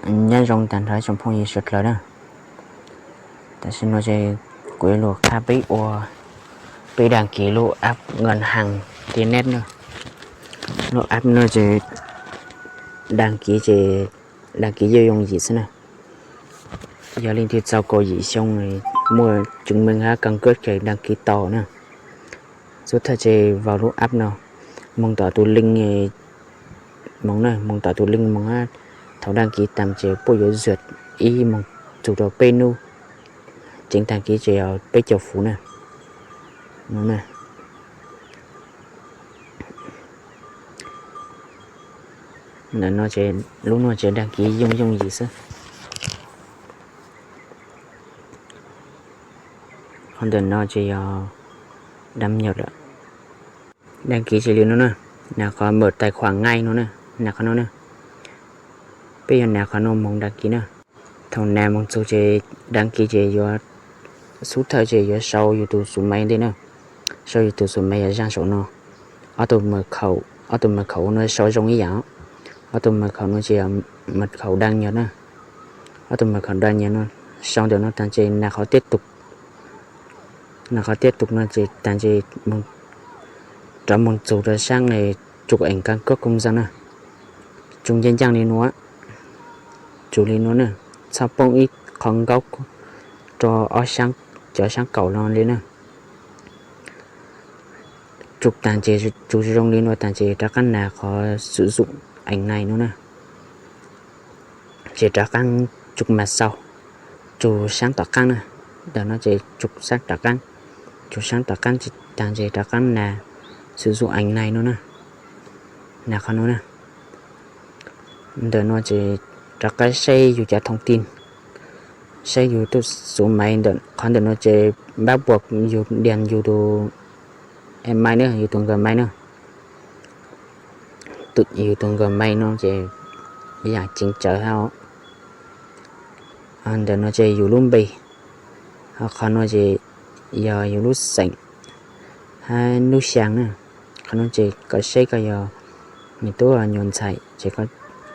Nyob zoo tag nrho tsoom phooj ywg sawv dlawg na. Tam sim no ces kuv yuav lug qha peb ua, peb đăng ký lub app ngân hàng Tinet na. Lub app no ces đăng ký ces đăng ký yooj yooj yim xwb na. Yog leej twg txaus kaum yim xyoo, muaj chứng minh hab căn cước ces đăng ký tau na. Xub thawj ces vào lub app no, moog tom tus link moog na, moog tom tus link moog hab. Thaum đăng ký tas ces puab yuav duyệt ib moog txug rau peb nub, chính đăng ký ces yog peb caug fuv na. Ntawm no ces lub no ces đăng ký yooj yooj yim xwb. Qhov ntawm no ces yog đăng nhập lawm. Đăng ký ces li no na, nas qhov mở tài khoản ngay no na, nas qhov no na. Peb yuav nas qhov no moog đăng ký na. Thaum nas moog txug ces đăng ký ces yuav, xub thawj ces yuav sau yug tus số máy ntej na. Sau yug tus số máy yog zaj saum no. Ob tug mật khẩu, ob tug mật khẩu no sau zoo ib yam. Ob tug mật khẩu no ces yog mật khẩu đăng nhập na. Ob tug mật khẩu đăng nhập no, sau ntawm no tag ces nas qhov tiếp tục. Nas qhov tiếp tục no ces tag ces rov moog txug rau sab chụp ảnh căn cước công dân na. Tsuas ncaaj ncaaj li no, tsuas li no na, txhob poob ib qho nkaub rau ob sab, cov sab kaum no li na. Tsuas tag ces tsuas zoo li no tag ces rov qaab nas qhov sử dụng ảnh này no na. Ces rov qaab tsuas mas sau, tsuas sab tom qaab na. Ntawm no ces tsuas sab tom qaab, tsuas sab tom qaab tag ces rov qaab nas sử dụng ảnh này no na. Nas qhov no na. Ntawm no ces rov qaab saib yug cov thông tin, saib yug tus số máy ntawm qhov ntawm no ces bắt buộc yug điền yug tus email na, yug tus Gmail na. Yug tus Gmail no ces yam ceev tsawv hab. Ntawm no ces yug lub npe, ho qhov no ces yog yug lub xeem hab lub xyaa na. Qhov no ces koj saib koj yog nyuas tub nyuas ntxhais ces,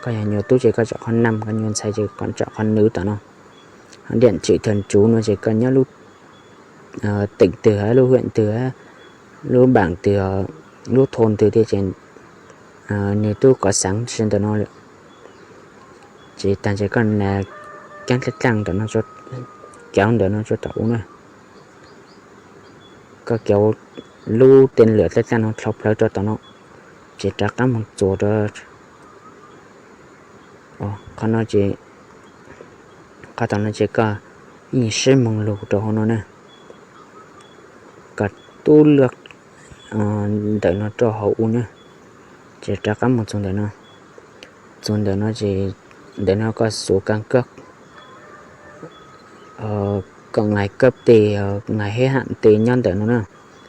koj yog nyuas tub ces koj tsom qhov năm, koj nyuas ntxhais ces koj tsom qhov nữ tom no. Ho địa chỉ thường trú no ces koj nyob lub tỉnh twg, lub huyện twg, lub bản twg, lub thôn twg thiab ces nws tub kov xaav sawv ntawm no lawm. Ces tag ces koj nas kaab dlej dlaaj ntawm no, kauv ntawm no rua tom u na. Koj kauv lub tên lửa dlej dlaaj no dlhau plawg rua tom no, ces rov qaab moog txuas rua qhov no ces, qhov tom no ces koj yeej sib moog lug rau hauv no na. Koj tub lub ntawm no rau hauv u na, ces rov qaab moog txug ntawm no. Txug ntawm no ces, ntawm no koj số căn cước, koj ngày cấp tes, ngày hết hạn tes nyob ntawm no na.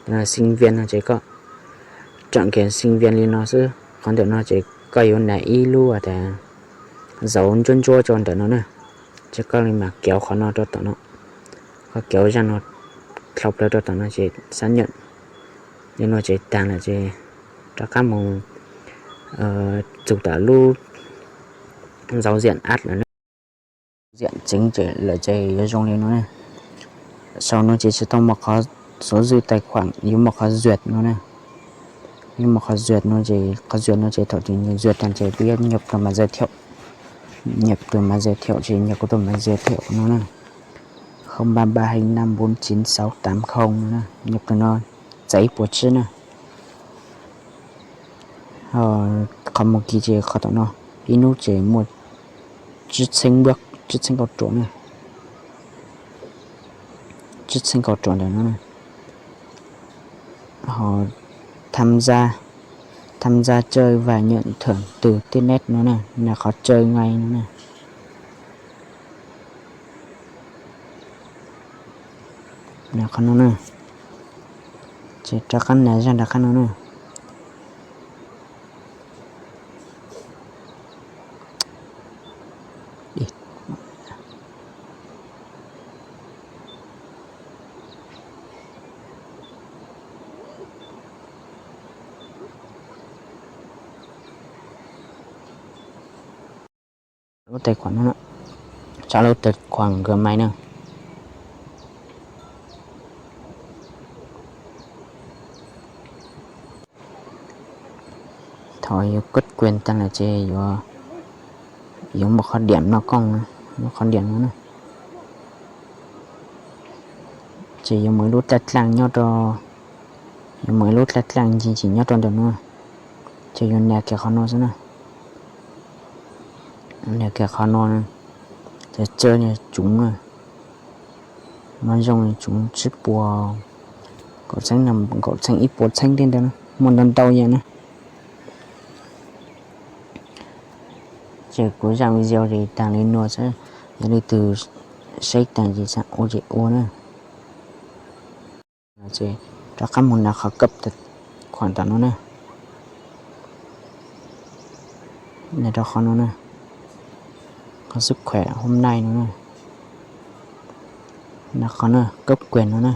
Ntawm no sinh viên no ces koj tseem kiag sinh viên li no xwb. Qhov ntawm no ces koj yuav nas ib lub tas dấu ntsuab ntsuab rau ntawm no na. Ces koj li mas kauv qhov no rau tom no. Koj kauv zaj no dlhau plawg rau tom no ces xác nhận. Li no ces tag lawm ces rov qaab moog txug tom lub giao diện app lawm na. Giao diện chính ces lawm ces yuav zoo li no na. Sau no ces tsis tau muaj qhov số dư tài khoản, yuav muaj qhov duyệt no na. Yuav muaj qhov duyệt no ces, qhov duyệt no ces thaum twg nws duyệt tag ces peb yuav nhập tus mã giới thiệu, nhập tus mã giới thiệu ces nhập kuv tus mã giới thiệu no na. Không ba ba hai năm bốn chín sáu tám không no na. Nhập tus no txais ib puas tsib na. Qhov mus kis ces qhov tom no, ib hnub ces muaj tsib txheeb npuab, tsib txheeb kauj ruam na. Tsib txheeb kauj ruam ntawm no na. Tham gia, tham gia chơi và nhận thưởng từ Tinet no na, nas qhov chơi ngay no na. Qhov no na, ces rov qab nas zaj nram qab no na. Tais khuam no, tsa lub tais khuam Gmail na. Thaum yuav cấp quyền tag lawm ces yuav, yuav muaj qhov điểm no koj, muaj qhov điểm no na. Ces yuav muaj ib lub dlaaj dlaaj nyob rau, yuav muaj ib lub dlaaj dlaaj ncig ncig nyob rau ntawm no. Ces yuav nias kiag qhov no xwb na. Nias kiag qhov no, ces txawj nias tsuv na. Mas zoo tsuv tsib puas, kaum txheeb, kaum txheeb ib puas txheeb tej ntawd na, muaj ntau ntau yam na. Ces kuv zaj video ces tag li no xwb, yog leej twg saib tag ces ua ces ua na. Ces rov qab mus nab qhov cấp tài khoản tom no na. Nab rau qhov no na, qhov sức khỏe hôm nay no na. Nab qhov no cấp quyền no na.